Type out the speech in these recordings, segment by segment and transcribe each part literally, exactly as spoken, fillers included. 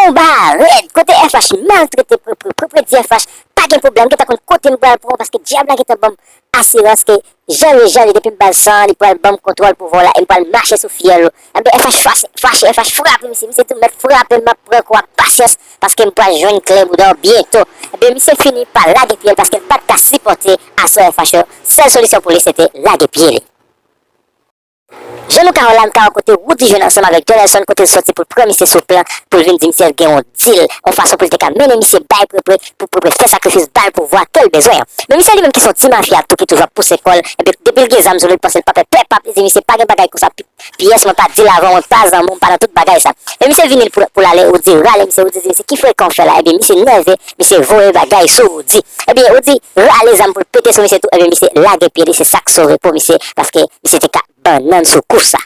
Konba a rèd, kote F H maltrete Prepre, Prepre di F H pa gen pwoblèm, gentan konn kote m pral pran w, paske dyab la gentan ban m asirans ke jan l ye, jan l ye, depi m ba l san an, li pral ban m kontwòl pouvwa w la e m pral mache sou fyèl ou. Enben, F H fache, fache, F H frape misye, misye di, "Mèt frape m, m ap pran kou a, pasyans, paske m pral jwenn kle bouda w byento." Enben, misye fini pa lage pye l paske l pa t ka sipòte asò F H yo. Sèl solisyon pou li, se te lage pye li. Jan nou ka wè la, n ka wè kote Roody jwenn ansanm avèk Donelson, kote l sòti pou l pran misye sou plan, pou l vin di misye l gen yon dil, yon fason pou l te ka mennen misye bay Prepre, pou Prepre fè sakrifis, ba l pouvwa ke l bezwen an. Men misye li menm ki se yon ti mafya tou, ki toujou ap pouse kò l, epi depi l gen zam sou li, l panse l pa pè pèp ap, li di misye pa gen bagay konsa, pi-, pyès, mwen pa dil avè w, mwen pa zanmi w, m pa nan tout bagay sa. Men misye vini pou, pou l ale, Roody rale misye, Roody di misye, "Ki frekan w fè la?" Ebyen misye nève, misye voye bagay sou Roody. Ebyen Roody rale zam pou l pete sou misye tou, ebyen misye lage pye li, se sa k sove po misye, paske misye te ka bannann sou kou sa.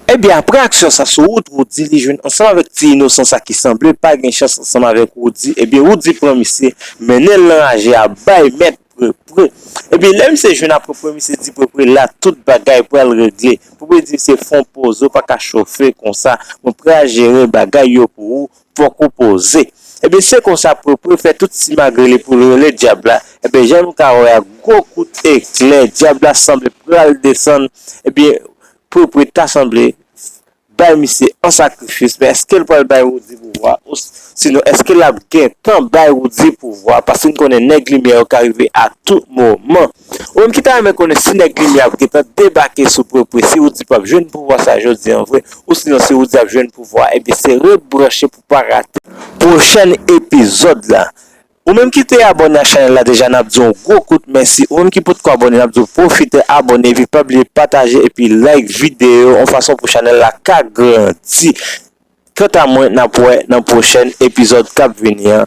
Ebyen, apre aksyon sa sou wout Roody, li jwenn ansanm avèk ti inosan sa ki sanble pa gen chans ansanm avèk Roody. Ebyen, Roody pran misye, mennen l nan raje a, bay mèt Prepre. Ebyen, lè misye jwenn a Prepre, misye di Prepre, "La, tout bagay pral regle." Prepre di misye, "Fè w poze, w pa ka chofe konsa. Mwen pral jere bagay yo pou ou, fòk ou poze." Ebyen, se konsa Prepre fè tout simagle li pou l rele dyab la. Ebyen, jan nou ka wè a, gwo kout eklè, dyab la sanble pral desann. Ebyen, Prepre ta sanble bay misye an sakrifis, men èske l pral bay Roody pouvwa? Ou s-, sinon, èske l ap gentan bay Roody pouvwa? Paske n konnen nèg limyè yo ka rive a tout moman. Ou menm ki ta renmen konnen si nèg limyè ap gentan debake sou Prepre, si Roody p ap jwenn pouvwa sa jodi an vre, ou sinon si Roody ap jwenn pouvwa, ebyen se ret branche pou pa rate pwochèn epizòd la. Ou menm ki te abòne ak chanèl la deja, n ap di w yon gwo kout mèsi. Ou menm ki potko abòne, n ap di w pwofite abòne, epi pa bliye pataje epi like videyo, yon fason pou chanèl la ka grandi. Kanta mwen, n ap wè nan pwochèn epizòd k ap vini an.